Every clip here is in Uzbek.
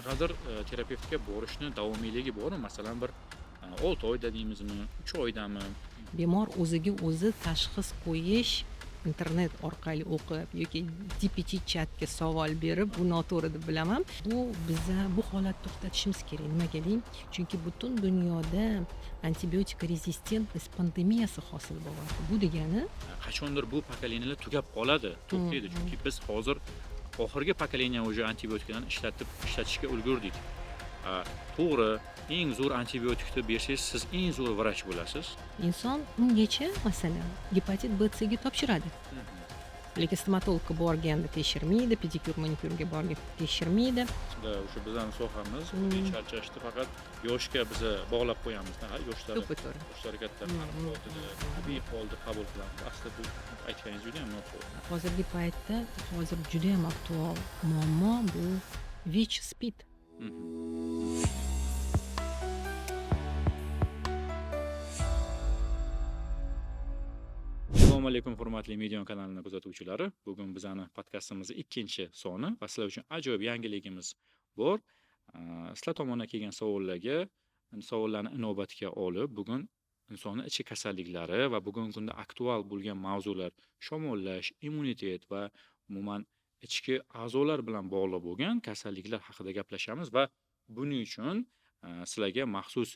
Qanaqadir terapevtga borishni davomiyligi bormi? Masalan, bir 6 oyda deymizmi, 3 oydami? Bemor o'ziga o'zi tashxis qo'yish, internet orqali o'qib yoki GPT chatga savol berib, bu noto'g'ri deb bilaman. Bu biza bu holatni to'xtatishimiz kerak. Nimaga deng? Chunki butun dunyoda antibiotik резистентность pandemiyasi hosil bo'lyapti. Bu degani Qachondir bu поколения lar tugab qoladi, to'xtaydi. Chunki biz hozir oxirgi поколения уже antibiotiklarni ishlatishga ulgurdik. To'g'ri, eng zo'r antibiotikni bersangiz, siz eng zo'r vrach bo'lasiz. Inson ungacha, masalan, gepatit B, C ga topshiradi. Lekin stomatologga borganda tekshirmaydi, pedikyur, manikyurga borganda tekshirmaydi. Да, o'sha bizani sohamiz charchashni faqat yoshga biza bog'lab qo'yamiz. Ha, yoshlari To'ppa-to'g'ri. Yoshlari katta qarib qoldi, tabiiy hol deb qabul qilamiz. Aslida bu aytganingiz juda ham noto'g'ri. Hozirgi paytda hozir juda ham aktual muammo bu ВИЧ, СПИД. Assalomu alaykum, hurmatli Medion kanalini kuzatuvchilari. Bugun bizani podkastimizning ikkinchi soni va sizlar uchun ajoyib yangiligimiz bor. Sizlar tomonidan kelgan savollarni inobatga olib, bugun insonni ichki kasalliklari va bugungi kunda aktual bo'lgan mavzular, shamollash, immunitet va umuman ichki a'zolar bilan bog'liq bo'lgan kasalliklar haqida gaplashamiz va buning uchun sizlarga maxsus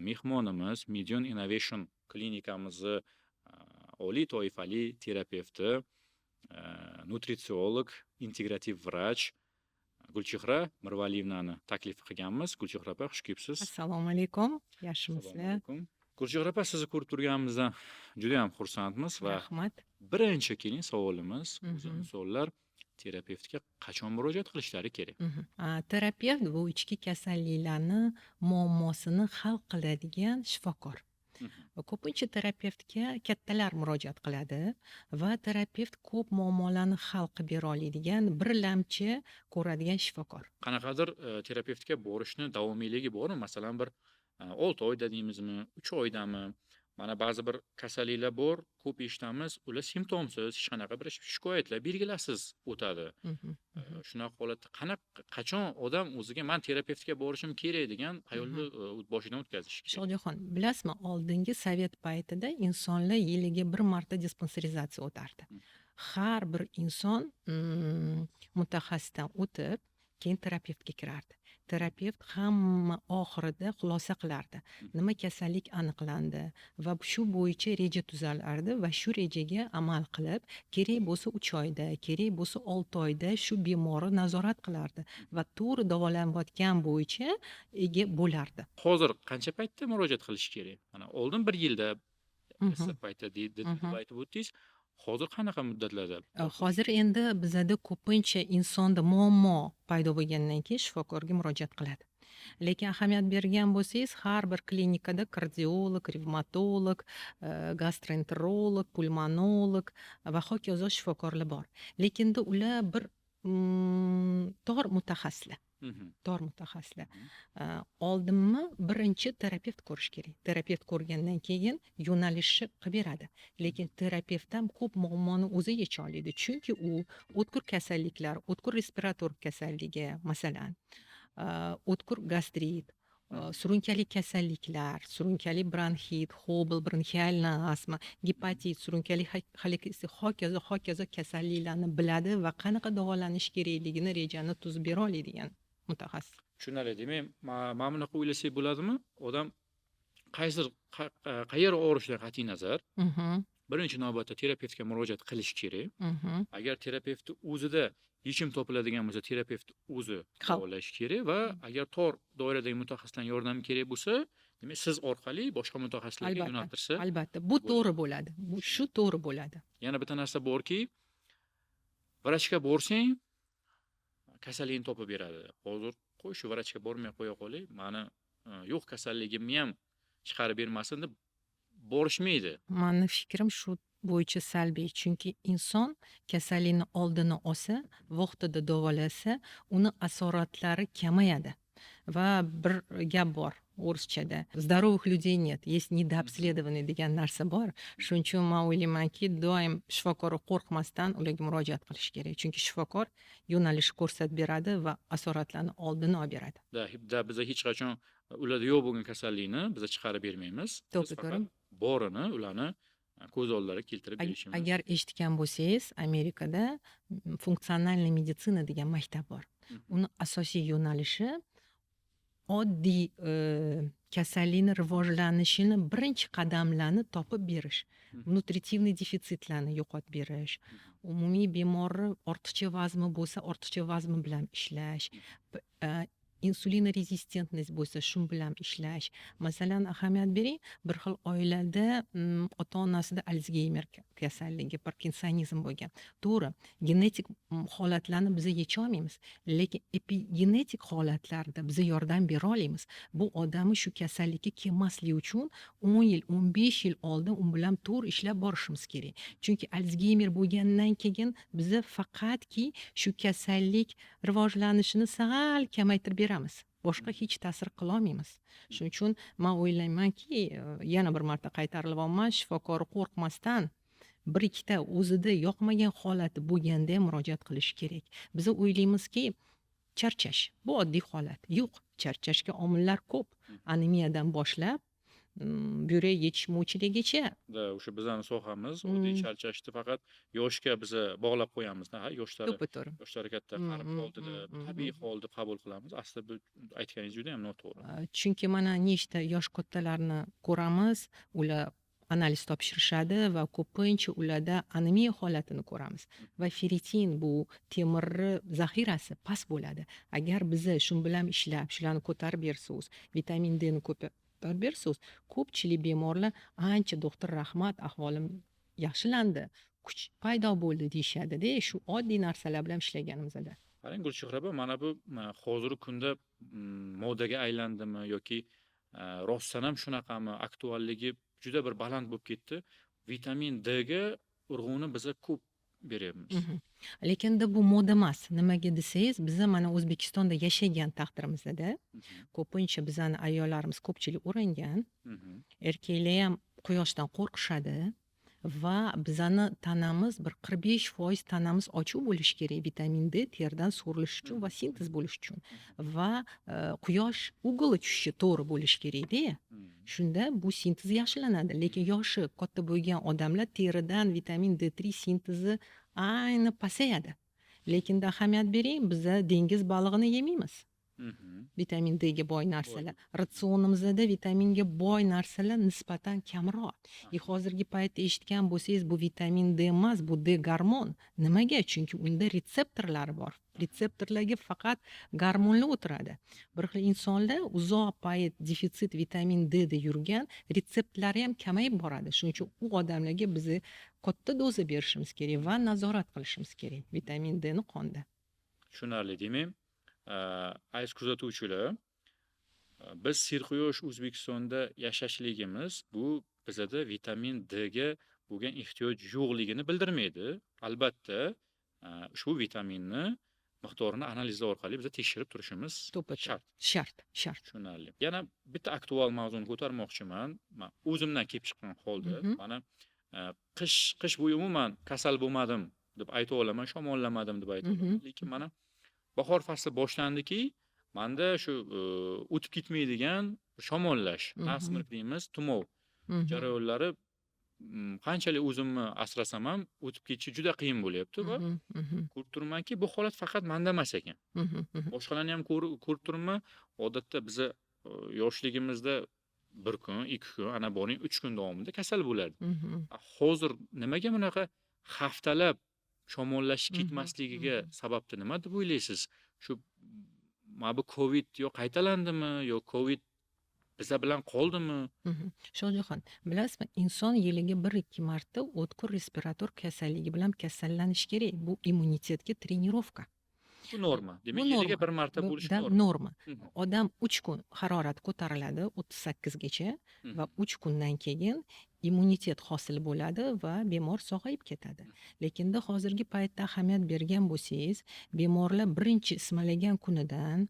mehmonimiz Medion Innovation klinikamizni oliy toifali terapevti, nutritsiolog, integrativ vrach Gulchehra Mirvaliyevnani taklif qilganmiz. Gulchehra opa, xush kelibsiz. Assalomu alaykum. Assalomu Yaxshimisizlar? alaykum. Gulchehra opa, sizni ko'rib turganimizdan juda ham xursandmiz va Rahmat. birinchi keling savolimiz, o'zi insonlar terapevtga qachon murojaat qilishlari kerak? Terapevt bu ichki kasalliklarni muammosini hal qiladigan shifokor. Ko'pincha terapevtga kattalar murojaat qiladi va terapevt ko'p muammolarni hal qilib bera oladigan, birlamchi ko'radigan shifokor. Qanaqadir terapevtga borishni davomiyligi bormi? Masalan, bir 6 oyda deymizmi, 3 oydami? Mana ba'zi bir kasalliklar bor, ko'p eshitamiz, ular simptomsiz, hech qanaqa bir shikoyatlar, belgilarsiz o'tadi. Shunaqa holatda qachon odam o'ziga man terapevtga borishim kerak degan xayolni boshidan o'tkazishi kerak? Shohjahon, bilasizmi, oldingi sovet paytida insonlar yiliga bir marta dispanserizatsiya o'tardi. Har bir inson mutaxassisdan o'tib, keyin terapevtga kirardi. Terapevt hamma oxirida xulosa qilardi. Nima kasallik aniqlandi va shu bo'yicha reja tuzalardi va shu rejaga amal qilib, kerak bo'lsa 3 oyda, kerak bo'lsa 6 oyda shu bemorni nazorat qilardi va to'g'ri davolanayotgan bo'yicha ega bo'lardi. Hozir qancha paytda murojaat qilish kerak? Mana oldin 1 yilda SSR paytida deb aytib o'tdingiz. Hozir qanaqa muddatlarda? Hozir endi bizada ko'pincha insonda muammo paydo bo'lgandan keyin shifokorga murojaat qiladi. Lekin ahamiyat bergan bo'lsangiz, har bir klinikada kardiolog, revmatolog, gastroenterolog, pulmonolog va hokazo shifokorlar bor. Lekinda ular bir tor mutaxassislar. Tor mutaxassislar. Oldinmi birinchi terapevt ko'rish kerak. Terapevt ko'rgandan keyin yo'nalishni qilib beradi. Lekin terapevt ham ko'p muammoni o'zi yecha oladi. Chunki u o'tkir kasalliklar, o'tkir respirator kasalligi, masalan, o'tkir gastrit, surunkali kasalliklar, surunkali bronxit, hobl, bronxialna astma, gepatit, surunkali xolekstit, hokazo, hokazo kasalliklarni biladi va qanaqa davolanish kerakligini rejani tuzib bera oladigan mutaxassis. Tushunarli. Demak, mana bunaqa o'ylasak bo'ladimi? Odam qayerga og'rishidan qat'iy nazar, birinchi navbatda terapevtga murojaat qilish kerak. Agar terapevtni o'zida yechim topiladigan bo'lsa, terapevt o'zi davolash kerak va agar tor doiradagi mutaxassisdan yordam kerak bo'lsa, demak, siz orqali boshqa mutaxassislarga yo'naltirsa Albatta, bu bo'ladi. to'g'ri bo'ladi. Bu shu to'g'ri bo'ladi. Yana bitta narsa borki, vrachga borsang, kasalligini topib beradi. Hozir qo'y shu vrachga bormay qo'ya qolay, mani yo'q kasalligimni ham chiqarib bermasin deb borishmaydi. Mani fikrim shu bo'yicha salbiy, chunki inson kasallikni oldini olsa, vaqtida davolasa, uni asoratlari kamayadi. Va bir gap bor, O'rischada "Здоровых людей нет, есть недообследованные" degan narsa bor. Shuning uchun man o'ylaymanki, doim shifokorga qo'rqmasdan ularga murojaat qilish kerak, chunki shifokor yo'nalish ko'rsatib beradi va asoratlarni oldini olib beradi. Да, biza hech qachon ularda yo'q bo'lgan kasallikni biza chiqarib bermaymiz. Biz To'ppa faqat to'g'ri. borini ularni ko'z oldilariga keltirib berishimiz. Agar eshitgan bo'lsangiz, Amerikada функциональный медицина degan maktab bor. Uni asosiy yo'nalishi oddiy kasallikni rivojlanishini birinchi qadamlarni topib berish, нутритивный defitsitlarni yo'qotib berish, umumiy bemorni ortiqcha vazni bo'lsa, ortiqcha vazni bilan ishlash, инсулинорезистентность bo'lsa, shu bilan ishlash. Masalan, ahamiyat bering, bir xil oilada ota onasida Alsgeymer kasalligi, parkinsonizm bo'lgan. To'g'ri, genetik holatlarni biza yecholmaymiz, lekin epigenetik holatlarda biza yordam bera olamiz. Bu odamni shu kasallikka kelmasligi uchun 10 yil, 15 yil oldin u bilan to'g'ri ishlab borishimiz kerak, chunki Alsgeymer bo'lgandan keyin biza faqatki shu kasallik rivojlanishini sal kamaytirib beramiz, boshqa hech ta'sir qilolmaymiz. Shuning uchun man o'ylaymanki, yana bir marta qaytarilyapman, shifokor qo'rqmasdan bir ikkita o'zida yoqmagan holati bo'lganda ham murojaat qilish kerak. Biza o'ylaymizki, charchash bu oddiy holat. Yo'q, charchashga omillar ko'p, anemiyadan boshlab buyrak yetishmovchiligigacha. Да, o'sha bizani sohamiz oddiy charchashni faqat yoshga biza bog'lab qo'yamiz. Ha, yoshlari To'ppa to'g'ri. yoshlari katta, qarib qoldilar, tabiiy hol deb qabul qilamiz. Aslida bu aytganingiz juda ham noto'g'ri. Chunki mana nechta yosh kattalarni ko'ramiz, ular analiz topshirishadi va ko'pincha ularda anemiya holatini ko'ramiz va ferritin, bu temirni zaxirasi past bo'ladi. Agar biza shu bilan ishlab, shularni ko'tarib bersangiz, vitamin D ni ko'tarib bersangiz, ko'pchilik bemorlar ancha "Doktor, rahmat, ahvolim yaxshilandi, kuch paydo bo'ldi" deyishadida, shu oddiy narsalar bilan ishlaganimizda. Qarang, Gulchehra opa, mana bu hozirgi kunda modaga aylandimi yoki rostdan ham shunaqami, aktualligi juda bir baland bo'lib ketdi. Vitamin D ga urg'uni biza ko'p beryapmiz. Lekinda bu moda emas. Nimaga desangiz, biza mana O'zbekistonda yashagan taqdirimizda ko'pincha bizani ayollarimiz ko'pchilik o'rangan, erkaklar ham quyoshdan qo'rqishadi va bizani tanamiz, bir 45% tanamiz ochiq bo'lishi kerak vitamin D teridan so'rilishi uchun va sintez bo'lishi uchun va quyosh угол i tushishi to'g'ri bo'lishi kerakda. Shunda bu sintez yaxshilanadi. Lekin yoshi katta bo'lgan odamlar teridan vitamin D3 sintezi ayni pasayadi. Lekin ahamiyat bering, biza dengiz balig'ini yemaymiz. Vitamin D ga boy narsalar. Ratsionimizda vitaminga boy narsalar nisbatan kamroq. И hozirgi paytda eshitgan bo'lsangiz, bu vitamin D emas, bu D gormon. Nimaga? Chunki unda retseptorlari bor. Retseptorlarga faqat gormonlar o'tiradi. Bir xil insonlar uzoq payt defitsit vitamin D da yurgan, retseptlari ham kamayib boradi. Shuning uchun u odamlarga biz katta doza berishimiz kerak va nazorat qilishimiz kerak vitamin D ni qonda. Tushunarli. Demak, aziz kuzatuvchilar, biz serquyosh O'zbekistonda yashashligimiz bu bizada vitamin D ga bo'lgan ehtiyoj yo'qligini bildirmaydi. Albatta, ushbu vitaminni miqdorini analizlar orqali biza tekshirib turishimiz To'ppa to'g'ri. shart. Shart, shart. Tushunarli. Yana bitta aktual mavzuni ko'tarmoqchiman. Man o'zimdan kelib chiqqan holda, mana qish bo'yi umuman kasal bo'lmadim deb ayta olaman, shamollamadim deb ayta olaman. Lekin mana bahor fasli boshlandiki, manda shu o'tib ketmaydigan shamollash, насморк deymiz, tumov jarayonlari, qanchalik o'zimni asrasam ham o'tib ketishi juda qiyin bo'lyapti va Mhm, mhm. ko'rib turibmanki, bu holat faqat manda emas ekan. Mhm, mhm. Boshqalarni ham ko'rib turibman. Odatda biza yoshligimizda 1 kun, 2 kun, ana boring 3 kun davomida kasal bo'lardik. Hozir nimaga bunaqa haftalab shamollash ketmasligiga sababni nima deb o'ylaysiz? Shu mana bu COVID yo qaytalandimi, yo COVID biza bilan qoldimi? Shohjahon, bilasizmi, inson yiliga 1-2 marta o'tkir respirator kasalligi bilan kasallanishi kerak. Bu immunitetga тренировка. Bu norma. Bu Demak, yiliga norma. bir marta Bu bo'lishi da norma. Norma. Odam 3 kun harorat ko'tariladi 38 gacha va 3 kundan keyin immunitet hosil bo'ladi va bemor sog'ayib ketadi. Lekinda hozirgi paytda ahamiyat bergan bo'lsangiz, bemorlar birinchi ismalagan kunidan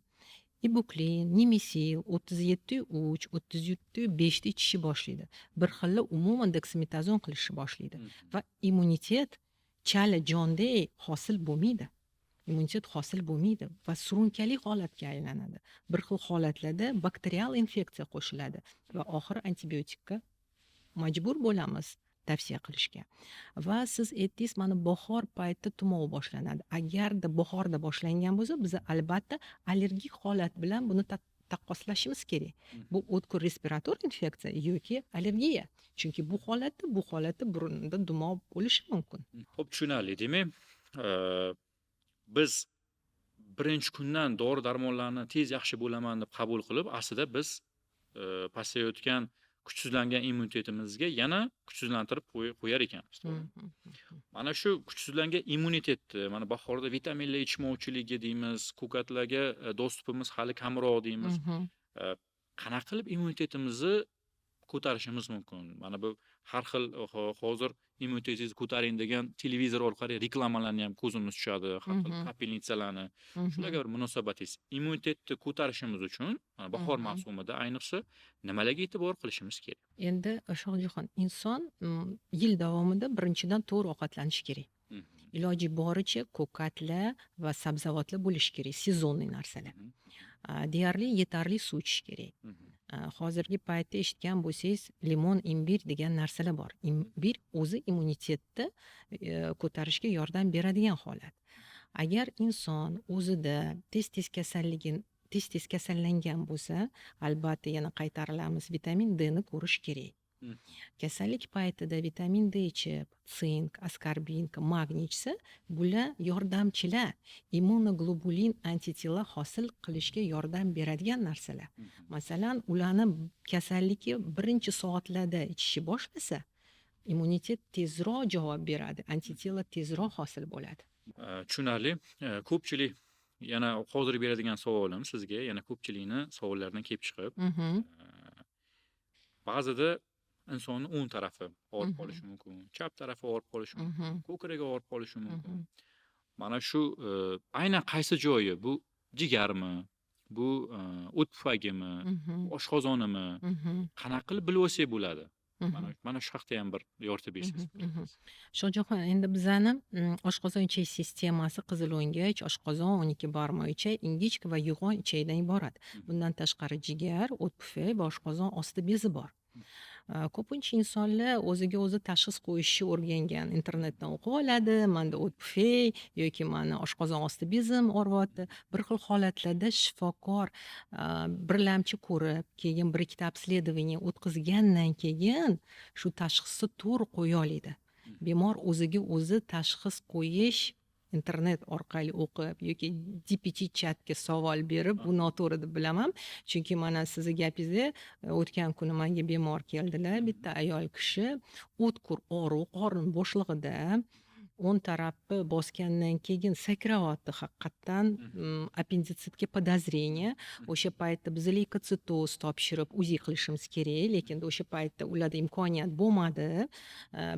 Ibuklin, Nimesil 37,3, 37,5 da ichishni boshlaydi. Bir xili umuman deksametazon qilishni boshlaydi va immunitet chala jondek hosil bo'lmaydi. Immunitet hosil bo'lmaydi va surunkali holatga aylanadi. Bir xil holatlarda bakterial infeksiya qo'shiladi va oxiri antibiotikka majbur bo'lamiz tavsiya qilishga. Va siz aytdingiz, mana, bahor payti tumov boshlanadi. Agarda bahorda boshlangan bo'lsa, biz albatta allergik holat bilan buni taqqoslashimiz kerak. Bu o'tkir respirator infeksiya yoki allergiya. Chunki bu holatda burunda tumov bo'lishi mumkin. Xo'p, tushunarli. Demak, biz birinchi kundan dori darmonlarni tez yaxshi bo'laman deb qabul qilib, aslida biz pasayayotgan, kuchsizlangan immunitetimizga yana kuchsizlantirib qo'yar ekanmiz, to'g'rimi? Mana shu kuchsizlangan immunitetni, mana, bahorda vitaminlar yetishmovchiligi deymiz, ko'katlarga доступ imiz hali kamroq deymiz. Qanaqa qilib immunitetimizni ko'tarishimiz mumkin? Mana bu har xil hozir immunitetingizni ko'taring degan televizor orqali reklamalarni ham ko'zimiz tushadi, har xil капельница larni. Shularga bir munosabatingiz. Immunitetni ko'tarishimiz uchun mana bahor mavsumida ayniqsa nimalarga e'tibor qilishimiz kerak? Endi, Shohjahon, inson yil davomida birinchidan to'g'ri ovqatlanishi kerak. Iloji boricha ko'katlar va sabzavotlar bo'lishi kerak, сезонный narsalar. Deyarli yetarli suv ichish kerak. Hozirgi paytda eshitgan bo'lsangiz, limon, imbir degan narsalar bor. Imbir o'zi immunitetni ko'tarishga yordam beradigan holat. Agar inson o'zida tez-tez kasallangan bo'lsa, albatta, yana qaytarilamiz, vitamin D ni ko'rish kerak. Kasallik paytida vitamin D ichib, sink, аскорбинка, magniy ichsa, bular yordamchilar, immunoglobulin, антитела hosil qilishga yordam beradigan narsalar. Masalan, ularni kasalligi birinchi soatlarda ichishni boshlasa, immunitet tezroq javob beradi, антитела tezroq hosil bo'ladi. Tushunarli. Ko'pchilik yana hozir beradigan savolim sizga yana ko'pchilikni savollaridan kelib chiqib, ba'zida insonni o'ng tarafi og'rib qolishi mumkin, chap tarafi og'rib qolishi mumkin, ko'kragi og'rib qolishi mumkin. Mana shu aynan qaysi joyi? Bu jigarmi? Bu o't pufagimi? Bu oshqozonimi? Qanaqa qilib bilib olsak bo'ladi? Mana shu haqda ham bir yoritib bersangiz. Shohjahon, endi bizani oshqozon ichak sistemasi qizil o'ngach, oshqozon, 12 barmoq ichak, ingichka va yo'g'on ichakdan iborat. Bundan tashqari jigar, o't pufak va oshqozon osti bezi bor. Ko'pincha insonlar o'ziga o'zi tashxis qo'yishni o'rgangan. Internetdan o'qib oladi, manda o't pufak yoki mani oshqozon osti bezim og'riyapti. Bir xil holatlarda shifokor birlamchi ko'rib, keyin bir ikkita обследование o'tkazgandan keyin shu tashxisni to'g'ri qo'ya oladi. Bemor o'ziga o'zi tashxis qo'yish, internet orqali o'qib yoki GPT chatga savol berib, bu noto'g'ri deb bilaman. Chunki mana sizni gapingizda, o'tgan kuni menga bemor keldilar. Bitta ayol kishi, o'tkir og'riq qorin bo'shlig'ida, o'ng tarafi bosgandan keyin sakrayapti haqiqatdan, appenditsitga подозрение. O'sha paytda biz leykotsitoz topshirib, УЗИ qilishimiz kerak, lekin o'sha paytda ularda imkoniyat bo'lmadi.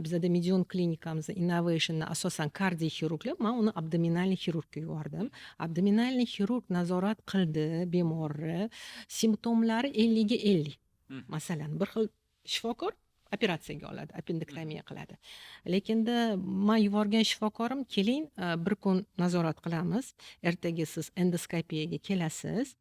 Bizada Medion klinikamizda innovationni asosan kardioxirurglar, man uni абдоминальный xirurgga yubordim. Абдоминальный xirurg nazorat qildi bemorni, simptomlari 50ga 50. Masalan, bir xil shifokor operatsiyaga oladi, appendektomiya qiladi. Lekinda man yuborgan shifokorim: "Keling, bir kun nazorat qilamiz, ertaga siz endoskopiyaga kelasiz,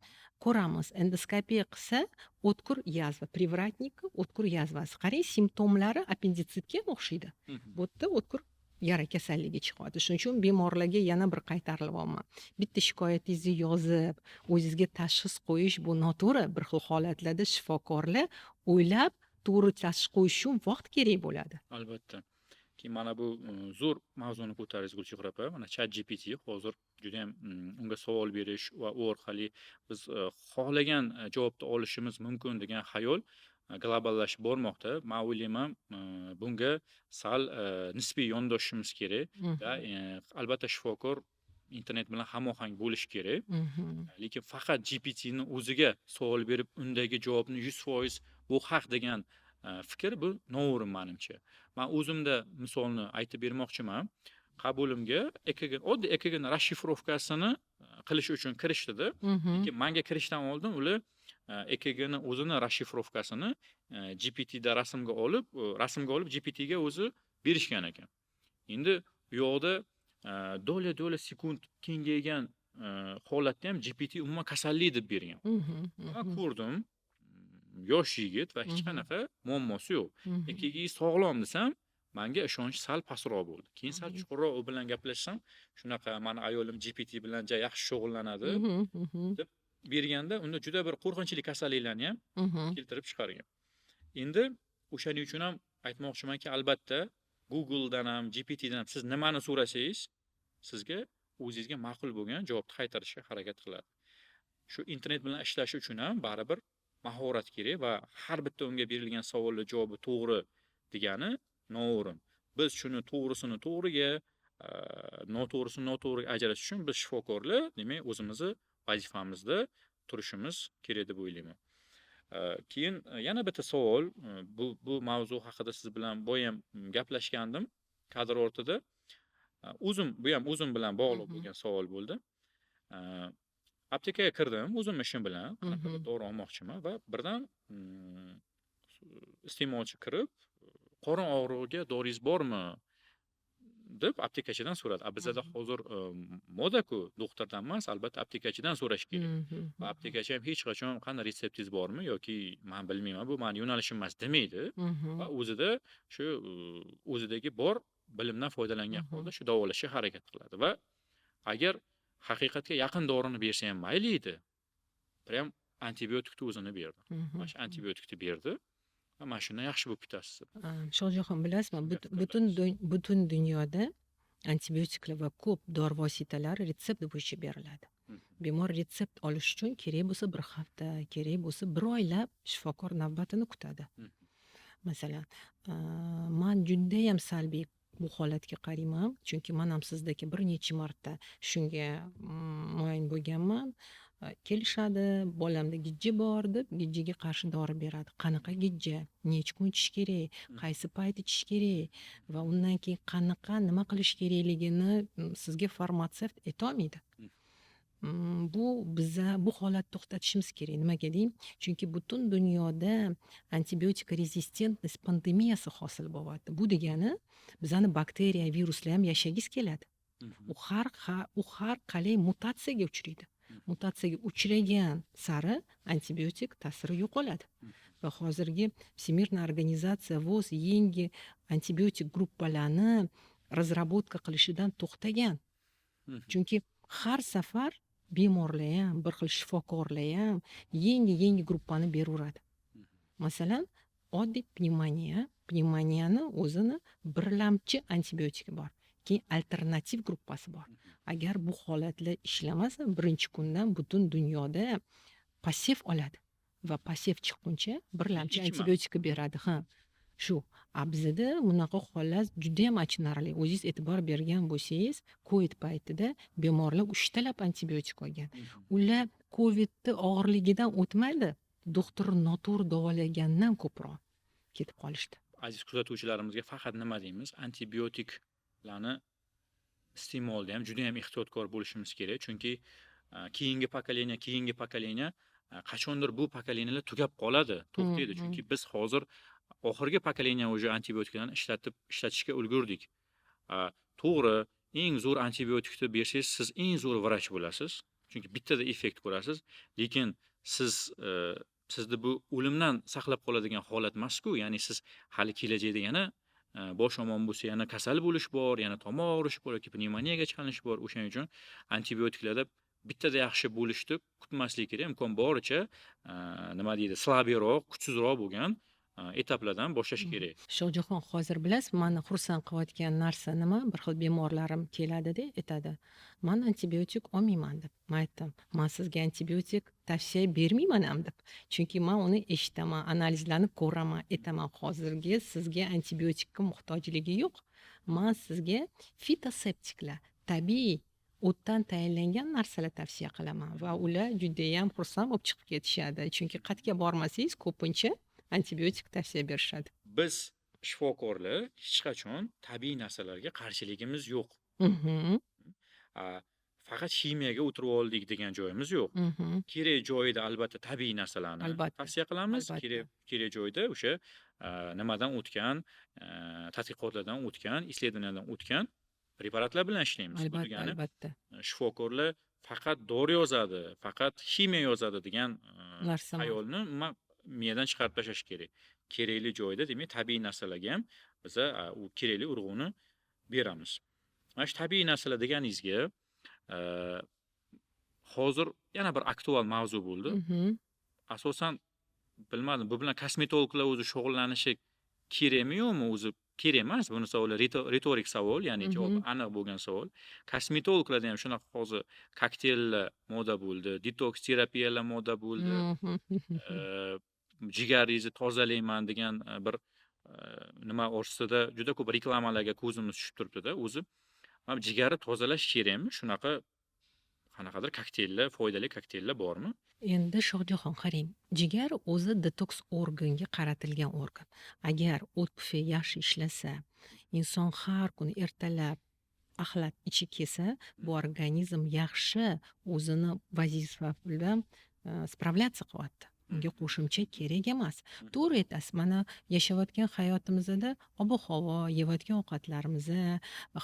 ko'ramiz". Endoskopiya qilsa, o'tkir yazva, привратник, o'tkir yazvasi. Qarang, simptomlari appenditsitga ham o'xshaydi. Bu yerda o'tkir yara kasalligi chiqyapti. Shuning uchun bemorlarga yana bir qaytarilyapman, bitta shikoyatingizni yozib, o'zingizga tashxis qo'yish bu noto'g'ri. Bir xil holatlarda shifokorlar o'ylab, to'g'ri tashxis qo'yish uchun vaqt kerak bo'ladi. Albatta. Keyin mana bu zo'r mavzuni ko'tardingiz, Gulchehra opa. Mana, ChatGPT hozir judayam unga savol berish va u orqali biz xohlagan javobni olishimiz mumkin degan xayol globallashib bormoqda. Man o'ylayman, bunga sal nisbiy yondoshishimiz kerak va albatta shifokor internet bilan hamohang bo'lishi kerak. Lekin faqat GPTni o'ziga savol berib, undagi javobni 100% bu haq degan fikr, bu noo'rin manimcha. Man o'zimda misolni aytib bermoqchiman. Qabulimga EKG, oddiy EKGni расшифровка sini qilish uchun kirishdida. Lekin manga kirishdan oldin ular EKGni o'zini расшифровка sini GPTda rasmga olib GPTga o'zi berishgan ekan. Endi u yoqda доля доля sekund kengaygan holatda ham GPT umuman kasallik deb bergan. Man ko'rdim, yosh yigit va hech qanaqa muammosi yo'q. EKG sog'lom desam, manga ishonch sal pastroq bo'ldi. Keyin sal chuqurroq u bilan gaplashsam, shunaqa, mani ayolim GPT bilan ja yaxshi shug'ullanadi deb berganda, unda juda bir qo'rqinchli kasalliklarni ham keltirib chiqargan. Endi o'shaning uchun ham aytmoqchimanki, albatta Google'dan ham, GPTdan ham siz nimani so'rasangiz, sizga o'zingizga ma'qul bo'lgan javobni qaytarishga harakat qiladi. Shu internet bilan ishlash uchun ham baribir mahorat kerak va har bitta unga berilgan savolni javobi to'g'ri degani noo'rin. Biz shuni to'g'risini to'g'riga, noto'g'risini noto'g'riga ajratish uchun biz shifokorlar, demak, o'zimizni vazifamizda turishimiz kerak deb o'ylayman. Keyin yana bitta savol, bu mavzu haqida siz bilan boyam gaplashgandim kadr ortida. O'zim, bu ham o'zim bilan bog'liq bo'lgan savol bo'ldi. Aptekaga kirdim o'zim ishim bilan, qanaqadir dori olmoqchiman va birdan iste'molchi kirib, "Qorin og'rig'iga doringiz bormi?" deb aptekachidan so'radi. A bizada hozir moda-ku, doktordan emas, albatta aptekachidan so'rash kerak. Va aptekachi ham hech qachon "Qani, retseptingiz bormi?" yoki "Man bilmayman, bu mani yo'nalishim emas" demaydi va o'zida shu o'zidagi bor bilimdan foydalangan holda shu davolashga harakat qiladi va agar haqiqatga yaqin dorini bersa ham mayli edi. Prям antibiotikni o'zini berdi. Mana shu antibiotikni berdi va mana shundan yaxshi bo'lib ketasiz deb. Shohjahon, bilasizmi, Shunga butun fikrlashish. butun dunyoda antibiotiklar va ko'p dori vositalari retsept bo'yicha beriladi. Bemor retsept olish uchun kerak bo'lsa bir hafta, kerak bo'lsa bir oylab shifokor navbatini kutadi. Masalan, man judayam salbiy bu holatga qarayman, chunki man ham sizdagi bir necha marta shunga muayyan bo'lganman. Kelishadi, bolamda gijja bor deb, gijjaga qarshi dori beradi. Qanaqa gijja? Necha kun ichish kerak? Qaysi payt ichish kerak? Va undan keyin qanaqa, nima qilish kerakligini sizga farmatsevt aytolmaydi. Bu biza bu holatni to'xtatishimiz kerak. Nimaga deng? Chunki butun dunyoda антибиотик резистентность pandemiyasi hosil bo'lyapti. Bu degani bizani bakteriya, viruslar ham yashagisi keladi. U har qalay mutatsiyaga uchraydi. Mutatsiyaga uchragan sari antibiotik ta'siri yo'qoladi. Va hozirgi Всемирная организация ВОЗ yangi antibiotik gruppalarni разработка qilishidan to'xtagan. Chunki har safar bemorlar ham, bir xil shifokorlar ham yangi-yangi gruppani beraveradi. Masalan, oddiy pnevmoniya, pnevmoniyani o'zini birlamchi antibiotiki bor. Keyin alternativ gruppasi bor. Agar bu holatlar ishlamasa, birinchi kundan butun dunyoda посев oladi va посев chiqquncha birlamchi Ichma. antibiotik beradi. Ha. Shu. A bizada bunaqa holat judayam achinarli. O'zingiz e'tibor bergan bo'lsangiz, COVID paytida bemorlar uchtalab antibiotik olgan. Ular COVIDni og'irligidan o'tmaydi, doktor noto'g'ri davolagandan ko'proq ketib qolishdi. Aziz kuzatuvchilarimizga faqat nima deymiz? Antibiotiklarni iste'molida ham juda ham ehtiyotkor bo'lishimiz kerak. Chunki keyingi поколение, keyingi поколение, qachondir bu поколения lar tugab qoladi, to'xtaydi. Chunki biz hozir oxirgi поколение уже antibiotiklarni ishlatishga ulgurdik. To'g'ri, eng zo'r antibiotikni bersangiz, siz eng zo'r vrach bo'lasiz. Chunki bittada effekt ko'rasiz. Lekin sizni bu o'limdan saqlab qoladigan holat emas-ku. Ya'ni siz hali kelajakda yana bosh yomon bo'lsa, yana kasal bo'lish bor, yana tomoq og'rishi bor yoki pnevmoniyaga chalinish bor. O'shaning uchun antibiotiklarda bittada yaxshi bo'lishni kutmaslik kerak. Imkon boricha, nima deydi, слабый roq, kuchsizroq bo'lgan etaplardan boshlash kerak. Shohjahon, hozir bilasiz, mani xursand qilayotgan narsa nima? Bir xil bemorlarim keladida, aytadi: "Man antibiotik olmayman" deb. Man aytdim: "Man sizga antibiotik tavsiya bermayman ham" deb. Chunki man uni eshitaman, analizlarni ko'raman, aytaman: "Hozirgi sizga antibiotikka muhtojligi yo'q. Man sizga fitoseptiklar, tabiiy o'tdan tayinlangan narsalar tavsiya qilaman" va ular judayam xursand bo'lib chiqib ketishadi. Chunki qayerga bormasangiz, ko'pincha antibiotik tavsiya berishadi. Biz shifokorlar hech qachon tabiiy narsalarga qarshiligimiz yo'q. Faqat ximiyaga o'tirib oldik degan joyimiz yo'q. Kerak joyida albatta tabiiy narsalarni tavsiya qilamiz. Kerak joyda o'sha nimadan o'tgan, tadqiqotlardan o'tgan, исследования dan o'tgan preparatlar bilan ishlaymiz. Bu degani shifokorlar faqat dori yozadi, faqat ximiya yozadi degan Narsa emas. xayolni umuman miyadan chiqarib tashlash kerak. Kerakli joyda, demak, tabiiy narsalarga ham biza u kerakli urg'uni beramiz. Mana shu tabiiy narsalar deganingizga, hozir yana bir aktual mavzu bo'ldi. Asosan bilmadim, bu bilan kosmetologlar o'zi shug'ullanishi kerakmi, yo'qmi? O'zi kerak emas. Buni savoli ritorik savol, ya'ni javobi aniq bo'lgan savol. Kosmetologlarda ham shunaqa hozir kokteyllar moda bo'ldi, detoks terapiyalar moda bo'ldi. Jigaringizni tozalayman degan bir nima ostida juda ko'p reklamalarga ko'zimiz tushib turibdi-da. O'zi mana jigarni tozalash kerakmi? Shunaqa qanaqadir kokteyllar, foydali kokteyllar bormi? Endi, Shohjahon, qarang, jigar o'zi detoks organga qaratilgan organ. Agar o't pufak yaxshi ishlasa, inson har kuni ertalab axlat ichib kelsa, bu organizm yaxshi o'zini vazifa bilan справляться qilyapti. Unga qo'shimcha kerak emas. To'g'ri aytasiz, mana yashayotgan hayotimizda ob-havo, yeyotgan ovqatlarimiz,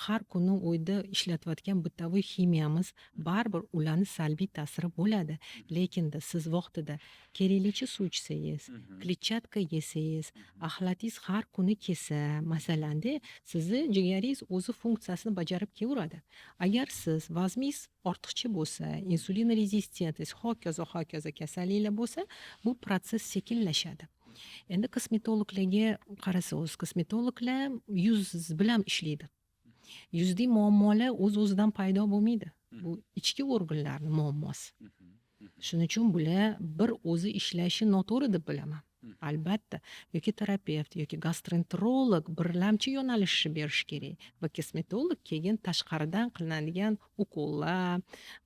har kuni uyda ishlatayotgan бытовой ximiyamiz, baribir ularni salbiy ta'siri bo'ladi. Lekinda siz vaqtida keraklicha suv ichsangiz, kletchatka yesangiz, axlatingiz har kuni kelsa, masalanda, sizni jigaringiz o'zi funksiyasini bajarib kelaveradi. Agar siz vazningiz ortiqcha bo'lsa, insulin rezistentingiz, hokazo, hokazo kasalliklar bo'lsa, bu protsess sekinlashadi. Endi kosmetologlarga qarasangiz, kosmetologlar yuz bilan ishlaydi. Yuzdagi muammolar o'z-o'zidan paydo bo'lmaydi. Bu ichki organlarni muammosi. Shuning uchun bular bir o'zi ishlashi noto'g'ri deb bilaman. Albatta, yoki terapevt, yoki gastroenterolog birlamchi yo'nalishni berishi kerak va kosmetolog keyin tashqaridan qilinadigan ukollar,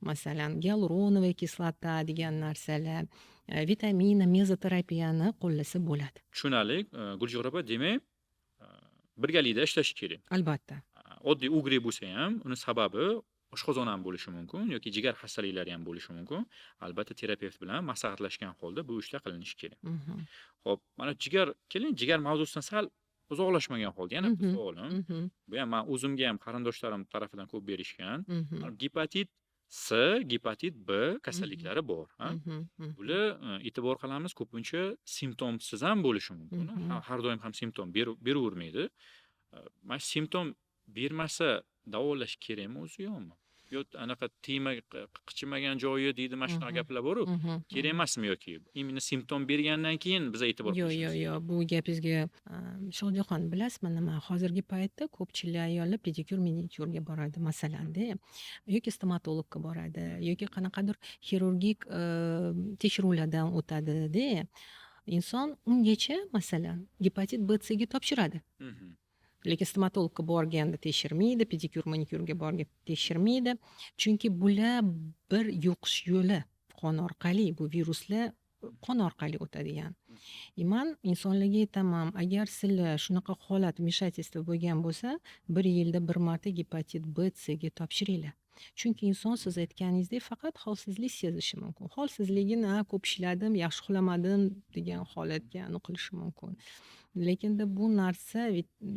masalan, гиалуроновая кислота degan narsalar, vitamina, mezoterapiyani qo'llasa bo'ladi. Tushunarli. Gulchehra opa, demak, birgalikda ishlash kerak. Albatta. Oddiy угри bo'lsa ham, uni sababi oshqozon ham bo'lishi mumkin yoki jigar xastaliklari ham bo'lishi mumkin. Albatta, terapevt bilan maslahatlashgan holda bu ishlar qilinishi kerak. Xo'p, mana jigar, keling, jigar mavzusidan sal uzoqlashmagan holda yana bitta savolim. Bu ham man o'zimga ham qarindoshlarim tarafidan ko'p berishgan. Gepatit C, gepatit B kasalliklari bor, ha? Mhm. Bular e'tibor qilamiz, ko'pincha simptomsiz ham bo'lishi mumkin. Har doim ham simptom beravermaydi. Mana shu simptom bermasa davolash kerakmi o'zi, yo'qmi? Yo anaqa tegma, qichimagan joyi deydi, mana shunaqa gaplar bor-u. Kerak emasmi yoki именно simptom bergandan keyin biza e'tibor Yo'q, qilishimiz yo'q, kerak? yo'q. Bu gapingizga, Shohjahon, bilasizmi nima? Hozirgi paytda ko'pchilik ayollar pedikyur, manikyurga boradi, masalanda, yoki stomatologga boradi, yoki qanaqadir xirurgik tekshiruvlardan o'tadi-da. Inson ungacha, masalan, gepatit B, C ga topshiradi. Lekin stomatologga borganda tekshirmaydi, pedikyur, manikyurga borganda tekshirmaydi. Chunki bular bir yuqish yo'li, qon orqali, bu viruslar qon orqali o'tadigan. И man insonlarga aytaman, agar sizlar shunaqa holat, вмешательство bo'lgan bo'lsa, bir yilda bir marta gepatit B, C ga topshiringlar. Chunki inson, siz aytganingizdek, faqat holsizlik sezishi mumkin. Holsizligini, "Ha, ko'p ishladim, yaxshi uxlamadim" degan holatga aniq qilishi mumkin. Lekinda bu narsa,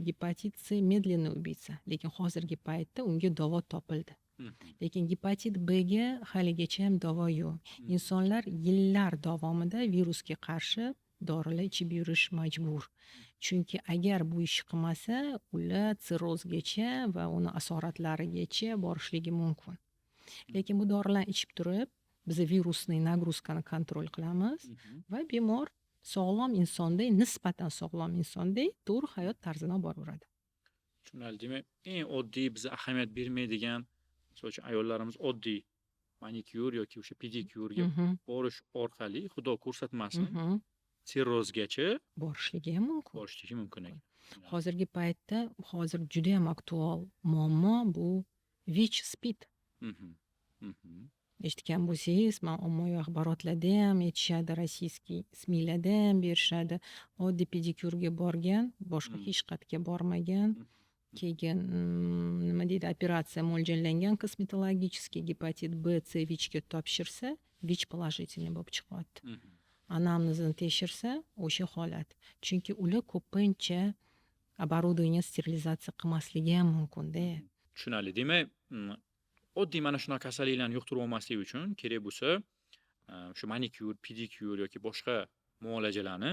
gepatit C медленный убийца. Lekin hozirgi paytda unga davo topildi. Lekin gepatit B ga haligacha ham davo yo'q. Insonlar yillar davomida virusga qarshi dorilar ichib yurish majbur. Chunki agar bu ishni qilmasa, ular sirrozgacha va uni asoratlarigacha borishligi mumkin. Lekin bu dorilarni ichib turib, biza вирусный нагрузка ni контроль qilamiz va bemor sog'lom insonday, nisbatan sog'lom insonday to'g'ri hayot tarzini olib boraveradi. Tushunarli. Demak, eng oddiy, biza ahamiyat bermaydigan, misol uchun, ayollarimiz oddiy manikyur yoki o'sha pedikyurga borish orqali, Xudo ko'rsatmasin, sirrozgacha borishligi ham mumkin. Borishligi mumkin ekan. Hozirgi paytda, hozir judayam aktual muammo bu ВИЧ, СПИД. Mhm. Mhm. Eshitgan bo'lsangiz, man ommaviy axborotlarda ham aytishadi, российский СМИ larda ham berishadi. Oddiy pedikyurga borgan, boshqa hech qayerga bormagan. Keyin, nima deydi, operatsiya mo'ljallangan косметологический, gepatit B, C, ВИЧga topshirsa, ВИЧ положительный bo'lib chiqyapti. Anamnezini tekshirsa, o'sha holat. Chunki ular ko'pincha оборудование sterilizatsiya qilmasligi ham mumkinda. Tushunarli. Demak, oddiy mana shunaqa kasalliklarni yuqtirib olmaslik uchun kerak bo'lsa, shu manikyur, pedikyur yoki boshqa muolajalarni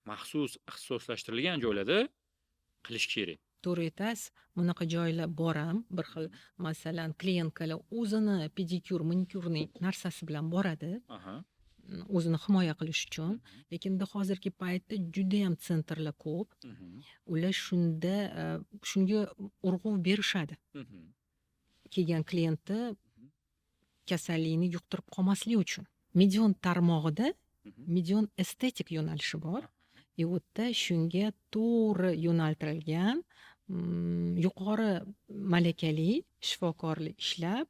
maxsus ixtisoslashtirilgan joylarda qilish kerak. To'g'ri aytasiz. Bunaqa joylar bor ham. Bir xil, masalan, клиентка lar o'zini pedikyur, manikyurniy narsasi bilan boradi. O'zini himoya qilish uchun. Lekin hozirgi paytda judayam центр lar ko'p. Ular shunda shunga urg'u berishadi. Kelgan klientni kasallikni yuqtirib qolmaslik uchun. Medion tarmog'ida Medion estetik yo'nalishi bor. И u yerda shunga to'g'ri yo'naltirilgan, yuqori malakali shifokorlar ishlab,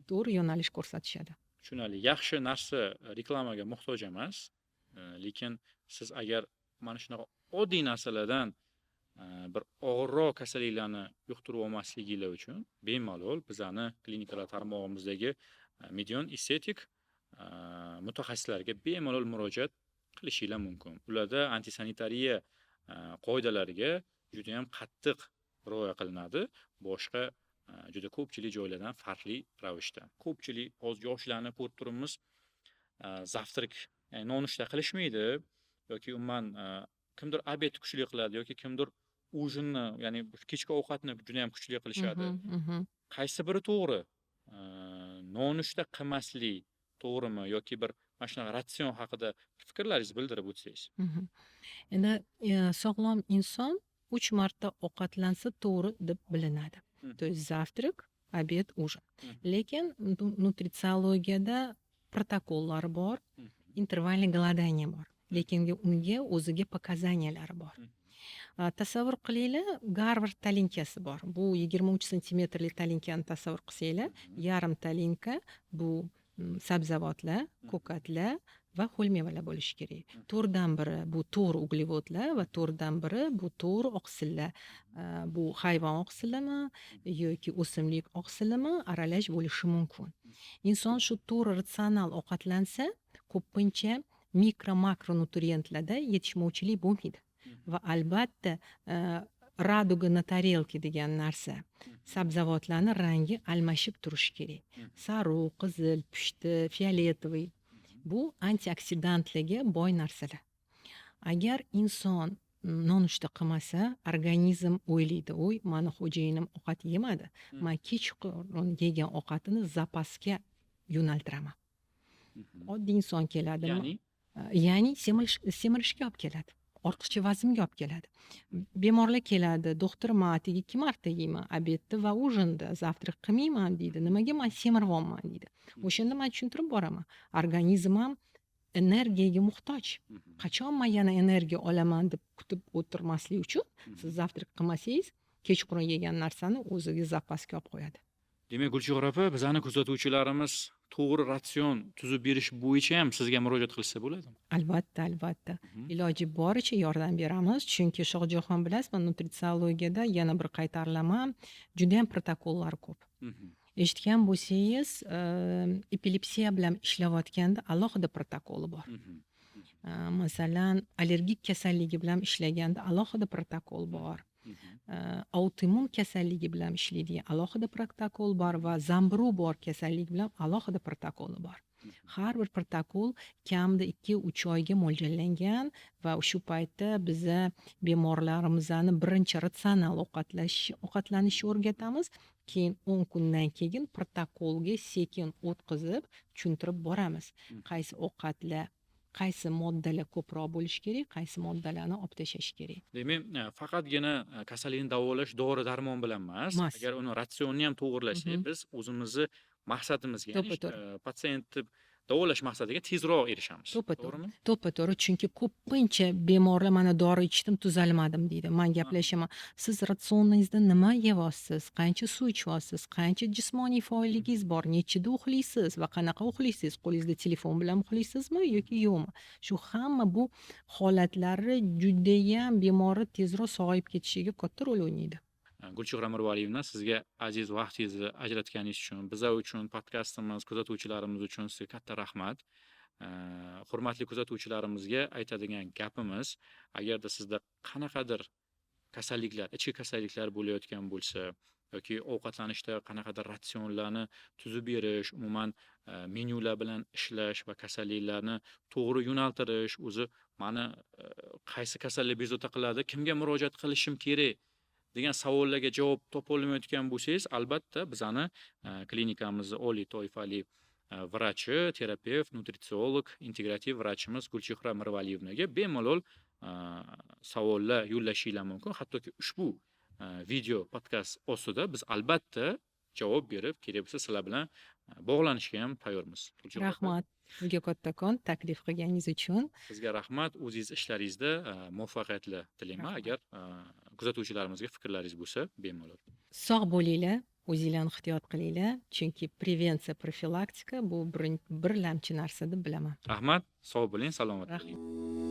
to'g'ri yo'nalish ko'rsatishadi. Tushunarli. Yaxshi narsa reklamaga muhtoj emas. Lekin siz agar mana shunaqa oddiy narsalardan bir og'irroq kasalliklarni yuqtirib olmasliginglar uchun bemalol bizani klinikalar tarmog'imizdagi Medion estetik mutaxassislariga bemalol murojaat qilishinglar mumkin. Ularda antisanitariya qoidalariga judayam qattiq rioya qilinadi. Boshqa juda ko'pchilik joylardan farqli ravishda. Ko'pchilik hozir yoshlarni ko'rib turibmiz, завтрак, ya'ni nonushta qilishmaydi yoki umuman kimdir обед kuchli qiladi yoki kimdir ужин ni, ya'ni kechki ovqatni judayam kuchli qilishadi. Mhm, mhm. Qaysi biri to'g'ri? Nonushta qilmaslik to'g'rimi yoki bir mana shunaqa ratsion haqida fikrlaringizni bildirib o'tsangiz. Endi sog'lom inson 3 marta ovqatlansa to'g'ri deb bilinadi. То есть завтрак, обед, ужин. Lekin nutritsiologiyada protokollar bor, интервальный голодание bor. Lekin unga o'ziga показания lari bor. Tasavvur qilinglar, Garvard talinkasi bor. Bu 23 santimetrli talinkani tasavvur qilsanglar, yarim talinka bu sabzavotlar, ko'katlar va ho'l mevalar bo'lishi kerak. To'rtdan biri bu to'g'ri uglevodlar va to'rtdan biri bu to'g'ri oqsillar. Bu hayvon oqsilimi yoki o'simlik oqsilimi aralash bo'lishi mumkin. Inson shu to'g'ri ratsional ovqatlansa, ko'pincha mikro makronutrientlarda yetishmovchilik bo'lmaydi. Va albatta, радуга на тарелке degan narsa. Sabzavotlarni rangi almashib turishi kerak. Sariq, qizil, pushti, фиолетовый. Bu antioksidantlarga boy narsalar. Agar inson nonushta qilmasa, organizm o'ylaydi: "Voy, mani xo'jayinim ovqat yemadi. Man kechqurun yegan ovqatini zapasga yo'naltiraman." Oddiy inson keladi. Ya'ni? Ya'ni semirishga olib keladi. Ortiqcha vaznga olib keladi. Bemorlar keladi: "Doktor, man atigi 2 marta yeyman, обед ni va ужин da, завтрак qilmayman", deydi. "Nimaga man semiryapman?" deydi. O'shanda man tushuntirib boraman. Organizm ham energiyaga muhtoj. Qachon man yana energiya olaman deb kutib o'tirmaslik uchun siz завтрак qilmasangiz, kechqurun yegan narsani o'ziga zapasga olib qo'yadi. Demak, Gulchehra opa, bizani kuzatuvchilarimiz to'g'ri ratsion tuzib berish bo'yicha ham sizga murojaat qilishsa bo'ladimi? Albatta, albatta. Iloji boricha yordam beramiz. Chunki Shohjahon, bilasizmi, nutritsiologiyada yana bir qaytarilama, judayam protokollar ko'p. Eshitgan bo'lsangiz, epilepsiya bilan ishlayotganda alohida protokoli bor. Masalan, allergik kasalligi bilan ishlaganda alohida protokol bor. Autoimmun kasalligi bilan ishlaydigan alohida protokol bor va zambiru bor kasallik bilan alohida protokoli bor. Har bir protokol kamida 2-3 oyga mo'ljallangan va shu paytda biza bemorlarimizni birinchi ratsional ovqatlanishni o'rgatamiz. Keyin 10 kundan keyin protokolga sekin o'tkazib, tushuntirib boramiz. Qaysi ovqatlar, qaysi moddalar ko'proq bo'lishi kerak, qaysi moddalarni olib tashlash kerak. Demak, faqatgina kasallikni davolash dori darmon bilan emas, Emas. agar uni ratsionni ham to'g'irlasak, biz o'zimizni maqsadimizga, ya'ni To'ppa-to'g'ri. Patsientni davolash maqsadiga tezroq erishamiz. To'ppa-to'g'ri. To'g'rimi? To'ppa-to'g'ri, chunki ko'pincha bemorlar mana dori ichdim, tuzalmadim deydi. Man gaplashaman. Siz ratsioningizda nima yeyapsiz? Qancha suv ichyapsiz? Qancha jismoniy faolligingiz bor? Nechida uxlaysiz va qanaqa uxlaysiz? Qo'lingizda telefon bilan uxlaysizmi yoki yo'qmi? Shu hamma bu holatlari judayam bemorni tezroq sog'ayib ketishiga katta rol o'ynaydi. Gulchehra Mirvaliyevna, sizga aziz vaqtingizni ajratganingiz uchun, biza uchun, podkastimiz kuzatuvchilarimiz uchun sizga katta rahmat. Hurmatli kuzatuvchilarimizga aytadigan gapimiz, agarda sizda qanaqadir kasalliklar, ichki kasalliklar bo'layotgan bo'lsa yoki ovqatlanishda qanaqadir ratsionlarni tuzib berish, umuman menyular bilan ishlash va kasalliklarni to'g'ri yo'naltirish, o'zi mani qaysi kasallik bezovta qiladi, kimga murojaat qilishim kerak degan savollarga javob topolmayotgan bo'lsangiz, albatta bizani klinikamizni oliy toifali vrachi, terapevt, nutritsiolog, integrativ vrachimiz Gulchehra Mirvaliyevnaga bemalol savollar yo'llashinglar mumkin. Hattoki ushbu video podkast ostida biz albatta javob berib, kerak bo'lsa, sizlar bilan bog'lanishga ham tayyormiz. Gulchehra opa, Rahmat sizga kattakon taklif qilganingiz uchun. Sizga rahmat. O'zingiz ishlaringizda muvaffaqiyatlar tilayman. Rahmat. Agar kuzatuvchilarimizga fikrlaringiz bo'lsa, bemalol. Sog' bo'linglar, o'zinglarni ehtiyot qilinglar, chunki prevensiya, profilaktika bu birlamchi narsa deb bilaman. Rahmat, sog' bo'ling, salomat Rahmat. bo'ling.